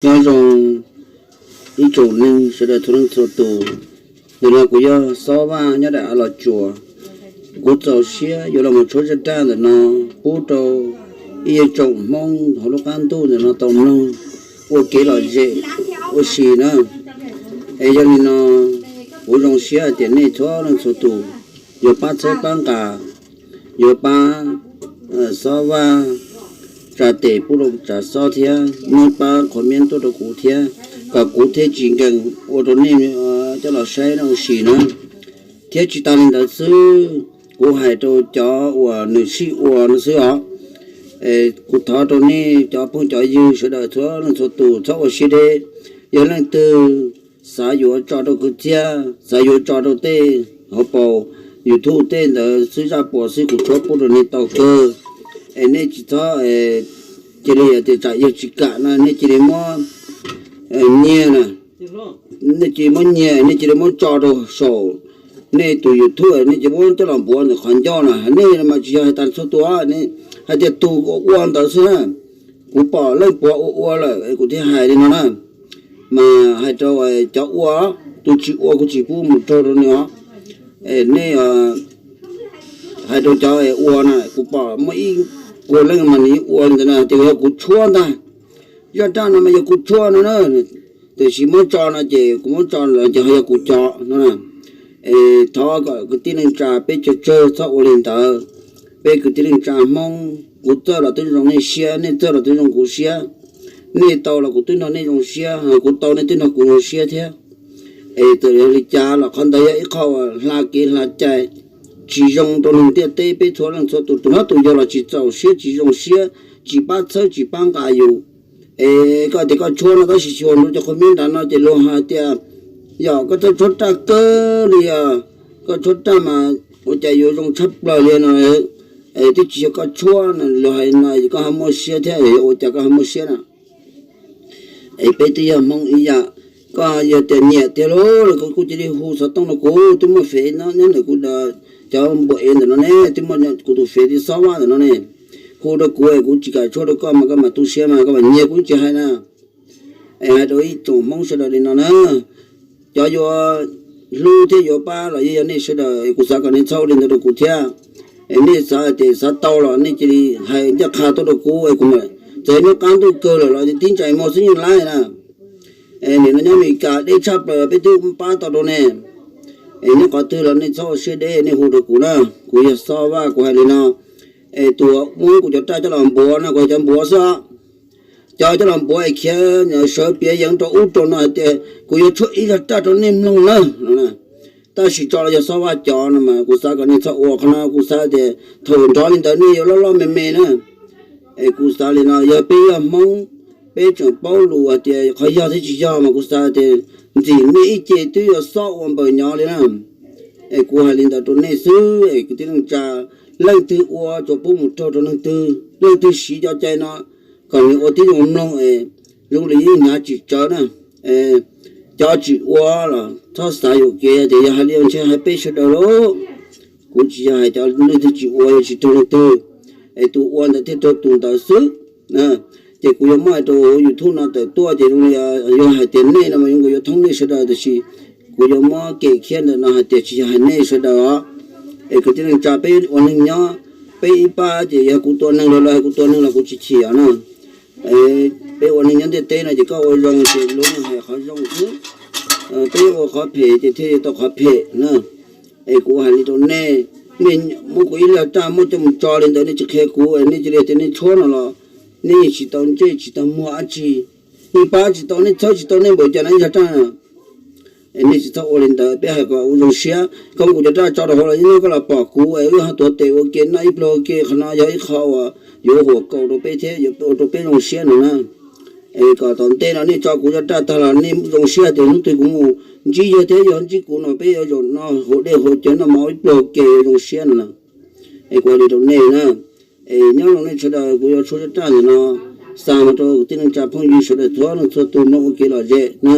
Nyob zoo ib tsoom neeg sawv daws txhua leej txhua tus. Ntawm no kuv yog Xob Vaj nyob daim av Los Tsuas. Kuv txaus siab yuav los mus tshuab zaj dab ntawm no pub rau ib tsoom Hmoob hauv lub qab ntuj ntawm no tau mloog ua kev lom zem ua si na. Es yog li no, kuv zoo siab hais tias nej txhua leej txhua tus yuav pab txhawb pab nqa, yuav pab Xob Vaj tsa tes pub rau Tsav Xob thiab nej pab qhuas miab tuaj rau kuv thiab, kom kuv thiaj tsis nkees ua rau nej coj los saib ua si na. Thiab tsis tas li ntawd xwb, kuv hais rau cov uas nws sib ua no xwb os. Kuv thov rau nej cov phooj cov ywg sawv daws txhua leej txhua tus txhob ua siab deb. Yog leej twg xav yuav tso rau kwv txhiaj, xav yuav tso rau tej hauv paus YouTube tej ntawd xwb, zaj puas xwb kuv tshuab pub rau nej tau kawg. Es nej tsis txhob cia li tias tsam yawg tsis kam no nej cia li muab nyiag na, nej cia li muab nyiag, nej cia li muab tso rau saum nej tus YouTube, nej cia li muab coj los npuav ntawm qhov ncauj na. Nej mas tsis yog hais tas txhua tus, hais tias tus ua ntawd xwb na. Kuv pom leej puav ua ua lawm kuv thiaj hais li no na. Mas hais rau cov ua, tus tsis ua kuv tsis pub mus raug rau nej os. Nej hais rau cov ua na, kuv pom muaj ib puas leej mas nws yeej ua li ntawd na, tias yog kuv tshuab ntag. Zaj dab no mas yog kuv tshuab no na, tiam sis muab tso no ces kuv muab tso lawm ces ho yog kuv cov no. Es thov kom kwv tij neej tsa peb tsawg tsawg txhob ua li ntawd. Peb kwv tij neej tsa Hmoob, kuv txawj los twb zoo nej siab, nej txawj los twb zoo kuv siab. Nej tau los kuv twb nrog nej zoo siab, kuv tau nej twb nrog kuv zoo siab thiab. Es txawm yog li cas los qhov ntawd yog ib qho hla kev hla cai tsis zoo rau neeg ntiaj teb peb txhua leej txhua tus, tus hlob tus yau los tsis txaus siab tsis zoo siab, tsis pab txhawb tsis pab nqa yus. Es koj tias koj tshuab no tab sis xyuas nrog cov qhua miab nrad no ces luag hais tias yog koj txawj tshuab raj kawg li os, koj tshuab raj mas ua cas yuav zoo tshaj plaws li no. Twb tsis yog koj tshuab no luag hais no koj ho muaj siab thiab, ua cas koj ho muaj siab na? Es peb twb yog Hmoob ib yam, koj yog tias nyiam tiag lauj los koj kuj cia li hu xov tooj rau kuv, twb muaj fev nyob ntawm kuv cov npua ev ntawm no ne, twb muaj kuv tus fev ti Xob Vaj ntawm no ne. Hu rau kuv es kuv tsis kam tshuab rau koj mas koj mam tu siab mas koj mam nyiag kuv tsis hais na. Es hais rau ib tsoom Hmoob sawv daws li no na, cov yuav hlub thiab yuav pab los yeej yog nej sawv daws, kuv xav kom nej txhob ua li ntawd rau kuv thiab. Es nej xav tias xav tau los nej cia li hais ncaj qha tuaj rau kuv es kuv mam, txawm nyob qab ntuj kawg lawm los tib ntsais muag xwb yeej laib na. Es nim no nyob Amelikas deb tshaj plaws peb twb pab tau rau nej. Es nyob qhov twg los nej txhob ua siab deb nej hu rau kuv na. Kuv yog Xob Vaj kuv hais li no. Es tus muab kuv cov raj coj los npuav no kuv yog cov npuav xwb os. Cov coj los npuav es khiav sawv piav yeev rau ub rau no hais tias kuv yuav tshuab ib zaj raj rau nej mloog na. Tab sis tso los yog Xob Vaj cov no mas kuv xav kom nej txhob ua qhov no, kuv xav tias thaum nrov li ntawd nej yuav loj loj me me na. Es kuv xav li no, yog peb yog Hmoob, peb tseem paub lus hais tias qhov yog thiab tsis yog mas kuv xav tias ntxim nej ib ce twb yuav xob ua npaws nyov li na. Es kuv hais li ntawd rau nej xwb es kwv tij neej tsa, leej twg ua tsuas pub mus raug rau leej twg, leej twg siv cov cai no kom nws ua tib zoo mloog es zoo li yeej hnav tsis tsawv na. Cov tsis ua los txhob xav yuam kev tias yog hais li ntshe hais peb sawv daws lauj. Kuv tsis yog hais cov leej twg tsis ua yuav tsis raug leej twg, es tus ua ntawd thiaj raug tus ntawd xwb. Ces kuv yuav muab hais rau hauv YouTube no tawm tuaj ces yuav hais tias nej no mas yuav nkaus yuav thoob nej sawv daws tiam sis kuv yuav muab kem khiab ntawm no hais tias tsis yog hais nej sawv daws os. Es kwv tij neej tsa peb ua neeg nyob, peb ib pab ces yog kuv tua neeg los lawv hais kuv tua neeg los kuv tsis chim os na. Peb ua neeg nyob ntiaj teb no ces koj ua zoo ces luag yeej hais qhov zoo xwb. Peb ua qhov phem ces thiaj li tau qhov phem na. Es kuv hais li rau nej, nej muab kuv ib laj raj muab coj mus tso li ntawd nej tsis qhia kuv es nej cia li tias nej tshuab no los nej yeej tsis tau ntsej tsis tau muag dab tsi. Nej pab tsis tau, nej txhawb tsis tau nej npaum cas no ib zaj raj. Es nej tsis txhob ua li ntawd, peb hais kom ua zoo siab. Koj muab kuv cov raj tso rau hauv los yeej koj los pom kuv es wb ho tuav tes ua ke noj ib pluag ua ke, qhov no yog ib qho uas yuav huam kaus rau peb thiab yuav ua rau peb zoo siab no na. Es kom tom ntej no nej tso kuv zaj raj tag los nej zoo siab tias hnub twg kuv mus ntsib yawg thiab yawg ntsib kuv no peb yuav zaum no haus dej haus cawv noj mov ib pluag ua ke yuav zoo siab no na. Es kuv hais li rau nej na. Es nyob zoo nej sawv daws, kuv yuav tshuab zaj raj ntawm no xa mus rau kwv tij neej tsa phooj ywg sawv daws txhua leej txhua tus mloog ua kev lom zem na.